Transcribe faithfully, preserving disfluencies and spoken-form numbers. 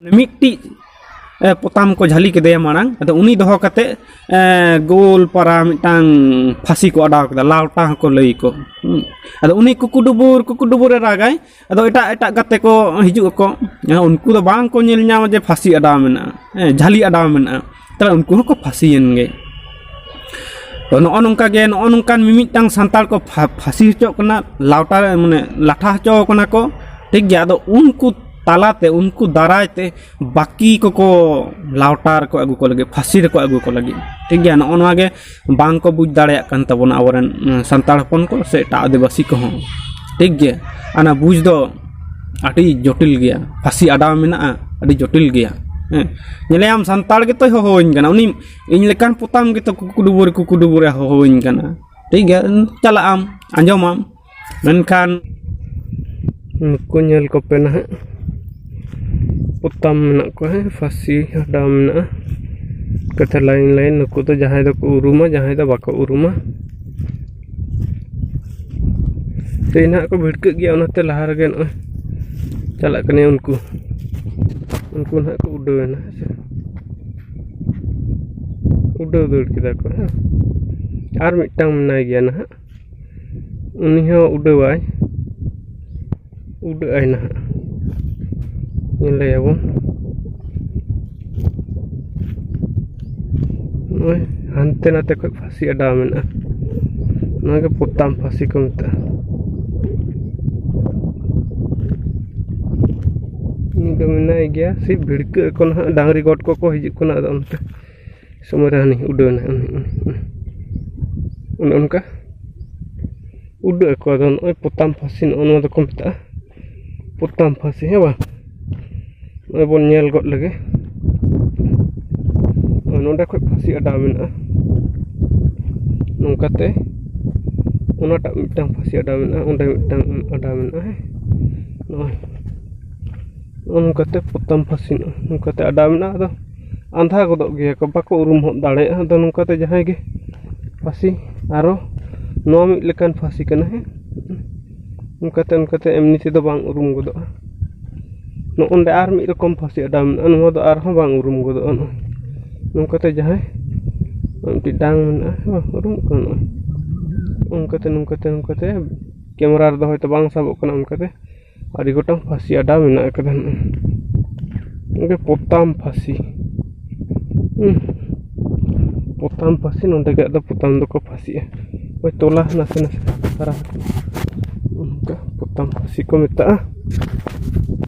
ᱢᱤᱫᱴᱤᱡ ᱮ, ᱯᱚᱛᱟᱢ ᱠᱚ ᱡᱷᱟᱹᱞᱤ ᱠᱮᱫᱮᱭᱟ ᱢᱟᱲᱟᱝ᱾ ᱟᱫᱚ ᱩᱱᱤ ᱫᱚᱦᱚ ᱠᱟᱛᱮ ᱮ, ᱜᱳᱞ ᱯᱟᱨᱟ ᱢᱤᱫᱴᱟᱝ ᱯᱷᱟᱹᱥᱤ ᱠᱚ ᱟᱰᱟᱣ ᱠᱮᱫᱟ, ᱞᱟᱣᱴᱟ ᱦᱚᱸᱠᱚ ᱞᱟᱹᱭ ᱠᱚ᱾ ᱦᱩᱸ᱾ ᱟᱫᱚ ᱩᱱᱤ ᱠᱩᱠᱩ ᱰᱩᱵᱩᱨ ᱠᱩᱠᱩ ᱰᱩᱵᱩᱨ ᱮ ᱨᱟᱜᱟᱭ᱾ ᱟᱫᱚ ᱮᱴᱟᱜ ᱮᱴᱟᱜ ᱜᱟᱛᱮ ᱠᱚ ᱦᱤᱡᱩᱜ ᱟᱠᱚ᱾ ᱩᱱᱠᱩ ᱫᱚ ᱵᱟᱝ ᱠᱚ ᱧᱮᱞ ᱧᱟᱢᱟ ᱡᱮ ᱯᱷᱟᱹᱥᱤ ᱟᱰᱟᱣ ᱢᱮᱱᱟᱜᱼᱟ, ᱦᱮᱸ, ᱡᱷᱟᱹᱞᱤ ᱟᱰᱟᱣ ᱢᱮᱱᱟᱜᱼᱟ᱾ ᱛᱟᱦᱞᱮ ᱩᱱᱠᱩ ᱦᱚᱸᱠᱚ ᱯᱷᱟᱹᱥᱤᱭᱮᱱ ᱜᱮ᱾ ᱛᱚ ᱱᱚᱜᱼᱚ ᱱᱚᱝᱠᱟ ᱜᱮ, ᱱᱚᱜᱼᱚ ᱱᱚᱝᱠᱟᱱ ᱢᱤᱢᱤᱫᱴᱟᱝ ᱥᱟᱱᱛᱟᱲ ᱠᱚ ᱯᱷᱟ- ᱯᱷᱟᱹᱥᱤ ᱦᱚᱪᱚᱜ ᱠᱟᱱᱟ, ᱞᱟᱣᱴᱟ ᱢᱟᱱᱮ ᱞᱟᱴᱷᱟ ᱦᱚᱪᱚ ᱠᱟᱱᱟ ᱠᱚ, ᱴᱷᱤᱠ ᱜᱮᱭᱟ᱾ ᱟᱫᱚ ᱩᱱᱠᱩ ᱛᱟᱞᱟᱛᱮ, ᱩᱱᱠᱩ ᱫᱟᱨᱟᱭ ᱛᱮ ᱵᱟᱹᱠᱤ ᱠᱚᱠᱚ ᱞᱟᱣᱴᱟ ᱨᱮᱠᱚ ᱟᱹᱜᱩ ᱠᱚ ᱞᱟᱹᱜᱤᱫ, ᱯᱷᱟᱹᱥᱤ ᱨᱮᱠᱚ ᱟᱹᱜᱩ ᱠᱚ ᱞᱟᱹᱜᱤᱫ, ᱴᱷᱤᱠ ᱜᱮᱭᱟ᱾ ᱱᱚᱜᱼᱚ ᱱᱚᱣᱟ ᱜᱮ ᱵᱟᱝ ᱠᱚ ᱵᱩᱡᱽ ᱫᱟᱲᱮᱭᱟᱜ ᱠᱟᱱ ᱛᱟᱵᱚᱱᱟ ᱟᱵᱚᱨᱮᱱ, ᱩᱸ, ᱥᱟᱱᱛᱟᱲ ᱦᱚᱯᱚᱱ ᱠᱚ ᱥᱮ ᱮᱴᱟᱜ ᱟᱹᱫᱤᱵᱟᱹᱥᱤ ᱠᱚᱦᱚᱸ, ᱴᱷᱤᱠ ᱜᱮᱭᱟ᱾ ᱚᱱᱟ ᱵᱩᱡᱽ ᱫᱚ ᱟᱹᱰᱤ ᱡᱚᱴᱤᱞ ᱜᱮᱭᱟ᱾ ᱯᱷᱟᱹᱥᱤ ᱟᱰᱟᱣ ᱢᱮᱱᱟᱜᱼᱟ, ᱟᱹᱰᱤ ᱡᱚᱴᱤᱞ ᱜᱮᱭᱟ᱾ ᱦᱮᱸ, ᱧᱮᱞᱮᱭᱟᱢ ᱥᱟᱱᱛᱟᱲ ᱜᱮᱛᱚᱭ ᱦᱚᱦᱚᱣᱟᱹᱧ ᱠᱟᱱᱟ, ᱩᱱᱤ ᱤᱧ ᱞᱮᱠᱟᱱ ᱯᱚᱛᱟᱢ ᱜᱮᱛᱚ ᱠᱩᱠᱩᱰᱩᱵᱩᱨ ᱠᱩᱠᱩᱰᱩᱵᱩᱨᱮ ᱦᱚᱦᱚᱣᱟᱹᱧ ᱠᱟᱱᱟ᱾ ᱴᱷᱤᱠ ᱜᱮᱭᱟ, ᱪᱟᱞᱟᱜ ᱟᱢ, ᱟᱸᱡᱚᱢᱟᱢ, ᱢᱮᱱᱠᱷᱟᱱ ᱱᱩᱠᱩ ᱧᱮᱞ ᱠᱚᱯᱮ ᱱᱟᱦᱟᱜ, ᱯᱚᱛᱟᱢ ᱢᱮᱱᱟᱜ ᱠᱚᱣᱟ, ᱦᱮᱸ, ᱯᱷᱟᱹᱥᱤ ᱟᱰᱟᱣ ᱢᱮᱱᱟᱜᱼᱟ᱾ ᱠᱟᱛᱷᱟ ᱞᱟᱭᱤᱱ ᱞᱟᱭᱤᱱ, ᱱᱩᱠᱩ ᱫᱚ ᱡᱟᱦᱟᱸᱭ ᱫᱚᱠᱚ ᱩᱨᱩᱢᱟ, ᱡᱟᱦᱟᱸᱭ ᱫᱚ ᱵᱟᱠᱚ ᱩᱨᱩᱢᱟ᱾ ᱥᱮᱭ ᱱᱟᱦᱟᱜ ᱠᱚ ᱵᱷᱤᱲᱠᱟᱹᱜ ᱜᱮᱭᱟ, ᱚᱱᱟᱛᱮ ᱞᱟᱦᱟ ᱨᱮᱜᱮ ᱱᱚᱜᱼᱚᱭ ᱪᱟᱞᱟᱜ ᱠᱟᱱᱟ᱾ ᱩᱱᱠᱩ, ᱩᱱᱠᱩ ᱱᱟᱦᱟᱜ ᱠᱚ ᱩᱰᱟᱹᱣᱮᱱᱟ, ᱦᱮᱸ ᱥᱮ, ᱩᱰᱟᱹᱣ ᱫᱟᱹᱲ ᱠᱮᱫᱟ ᱠᱚ, ᱦᱮᱸ᱾ ᱟᱨ ᱢᱤᱫᱴᱟᱝ ᱢᱮᱱᱟᱭ ᱜᱮᱭᱟ ᱱᱟᱦᱟᱜ, ᱩᱱᱤ ᱦᱚᱸ ᱩᱰᱟᱹᱣᱟᱭ, ᱩᱰᱟᱹᱜ ᱟᱭ ᱱᱟᱦᱟᱜ, ᱧᱮᱞᱮᱭᱟᱵᱚᱱ᱾ ᱱᱚᱜᱼᱚᱭ ᱦᱟᱱᱛᱮ ᱱᱟᱛᱮ ᱠᱷᱚᱡ ᱯᱷᱟᱹᱥᱤ ᱟᱰᱟᱣ ᱢᱮᱱᱟᱜᱼᱟ᱾ ᱱᱚᱣᱟ ᱜᱮ ᱯᱚᱛᱟᱢ ᱯᱷᱟᱹᱥᱤ ᱠᱚ ᱢᱮᱛᱟᱜᱼᱟ᱾ ᱩᱱᱤ ᱫᱚ ᱢᱮᱱᱟᱭ ᱜᱮᱭᱟ, ᱥᱮ ᱵᱷᱤᱲᱠᱟᱹᱜ ᱟᱠᱚ ᱱᱟᱦᱟᱜ, ᱰᱟᱝᱨᱤ ᱜᱚᱴ ᱠᱚᱠᱚ ᱦᱤᱡᱩᱜ ᱠᱟᱱᱟ᱾ ᱟᱫᱚ ᱚᱱᱛᱮ ᱥᱚᱢᱚᱭ ᱨᱮ ᱦᱟᱹᱱᱤ ᱩᱰᱟᱹᱣ ᱮᱱᱟᱭ, ᱩᱱᱤ, ᱩᱱᱤ, ᱩᱱᱤ᱾ ᱚᱱᱮ ᱚᱱᱠᱟ ᱩᱰᱟᱹᱜ ᱟᱠᱚ᱾ ᱟᱫᱚ ᱱᱚᱜᱼᱚᱭ ᱯᱚᱛᱟᱢ ᱯᱷᱟᱹᱥᱤ, ᱱᱚᱜᱼᱚ ᱱᱚᱣᱟ ᱫᱚᱠᱚ ᱢᱮᱛᱟᱜᱼᱟ ᱯᱚᱛᱟᱢ ᱯᱷᱟᱹᱥᱤ, ᱦᱮᱸ ᱵᱟᱝ? ᱱᱚᱜᱼᱚᱭ ᱵᱚᱱ ᱧᱮᱞ ᱜᱚᱫ ᱞᱮᱜᱮ᱾ ᱱᱚᱜᱼᱚᱭ ᱱᱚᱸᱰᱮ ᱠᱷᱚᱡ ᱯᱷᱟᱹᱥᱤ ᱟᱰᱟᱣ ᱢᱮᱱᱟᱜᱼᱟ, ᱱᱚᱝᱠᱟᱛᱮ ᱚᱱᱟᱴᱟᱜ ᱢᱤᱫᱴᱟᱝ ᱯᱷᱟᱹᱥᱤ ᱟᱰᱟᱣ ᱢᱮᱱᱟᱜᱼᱟ, ᱚᱸᱰᱮ ᱢᱤᱫᱴᱟᱝ ᱟᱰᱟᱣ ᱢᱮᱱᱟᱜᱼᱟ, ᱦᱮᱸ᱾ ᱱᱚᱜᱼᱚᱭ ᱱᱚᱜᱼᱚ ᱱᱚᱝᱠᱟᱛᱮ ᱯᱚᱛᱟᱢ ᱯᱷᱟᱹᱥᱤ ᱱᱚᱜᱼᱚ ᱱᱚᱝᱠᱟᱛᱮ ᱟᱰᱟᱣ ᱢᱮᱱᱟᱜᱼᱟ᱾ ᱟᱫᱚ ᱟᱸᱫᱷᱟ ᱜᱚᱫᱚᱜ ᱜᱮᱭᱟ ᱠᱚ, ᱵᱟᱠᱚ ᱩᱨᱩᱢ ᱦᱚᱫ ᱫᱟᱲᱮᱭᱟᱜᱼᱟ᱾ ᱟᱫᱚ ᱱᱚᱝᱠᱟᱛᱮ ᱡᱟᱦᱟᱸᱭ ᱜᱮ ᱯᱷᱟᱹᱥᱤ, ᱟᱨᱚ ᱱᱚᱣᱟ ᱢᱤᱫ ᱞᱮᱠᱟᱱ ᱯᱷᱟᱹᱥᱤ ᱠᱟᱱᱟ, ᱦᱮᱸ᱾ ᱚᱱᱠᱟᱛᱮ, ᱚᱱᱠᱟᱛᱮ ᱮᱢᱱᱤ ᱛᱮᱫᱚ ᱵᱟᱝ ᱩᱨᱩᱢ ᱜᱚᱫᱚᱜᱼᱟ᱾ ᱱᱚᱜᱼᱚ ᱱᱚᱰᱮ ᱟᱨ ᱢᱤᱫ ᱨᱚᱠᱚᱢ ᱯᱷᱟᱹᱥᱤ ᱟᱰᱟ ᱢᱮᱱᱟᱜᱼᱟ, ᱱᱚᱣᱟ ᱫᱚ ᱟᱨᱦᱚᱸ ᱵᱟᱝ ᱩᱨᱩᱢ ᱜᱚᱫᱚᱜᱼᱟ᱾ ᱱᱚᱜᱼᱚᱭ ᱱᱚᱝᱠᱟᱛᱮ ᱡᱟᱦᱟᱸᱭ ᱢᱤᱫᱴᱤᱡ ᱰᱟᱝ ᱢᱮᱱᱟᱜᱼᱟ, ᱦᱮᱸ ᱵᱟᱝ, ᱩᱨᱩᱢᱚᱜ ᱠᱟᱱᱟ ᱱᱚᱜᱼᱚᱭ᱾ ᱱᱚᱝᱠᱟᱛᱮ ᱱᱚᱝᱠᱟᱛᱮ ᱱᱚᱝᱠᱟᱛᱮ ᱠᱮᱢᱮᱨᱟ ᱨᱮᱫᱚ ᱦᱚᱭᱛᱳ ᱵᱟᱝ ᱥᱟᱵᱚᱜ ᱠᱟᱱᱟ, ᱚᱱᱠᱟᱛᱮ ᱟᱹᱰᱤ ᱜᱚᱴᱟᱝ ᱯᱷᱟᱹᱥᱤ ᱟᱰᱟ ᱢᱮᱱᱟᱜ ᱟᱠᱟᱫᱟ ᱱᱚᱜᱼᱚᱭ᱾ ᱱᱚᱜᱼᱚᱭ ᱯᱚᱛᱟᱢ ᱯᱷᱟᱹᱥᱤ᱾ ᱦᱩᱸ᱾ ᱯᱚᱛᱟᱢ ᱯᱷᱟᱹᱥᱤ, ᱱᱚᱸᱰᱮ ᱜᱮ ᱟᱫᱚ ᱯᱚᱛᱟᱢ ᱫᱚᱠᱚ ᱯᱷᱟᱹᱥᱤᱜᱼᱟ᱾ ᱳᱭ ᱛᱚᱞᱟ ᱱᱟᱥᱮ ᱱᱟᱥᱮ ᱦᱟᱨᱟ ᱟᱠᱟᱱᱟ᱾ ᱚᱱᱠᱟ ᱯᱚᱛᱟᱢ ᱯᱷᱟᱹᱥᱤ ᱠᱚ ᱢᱮᱛᱟᱜᱼᱟ᱾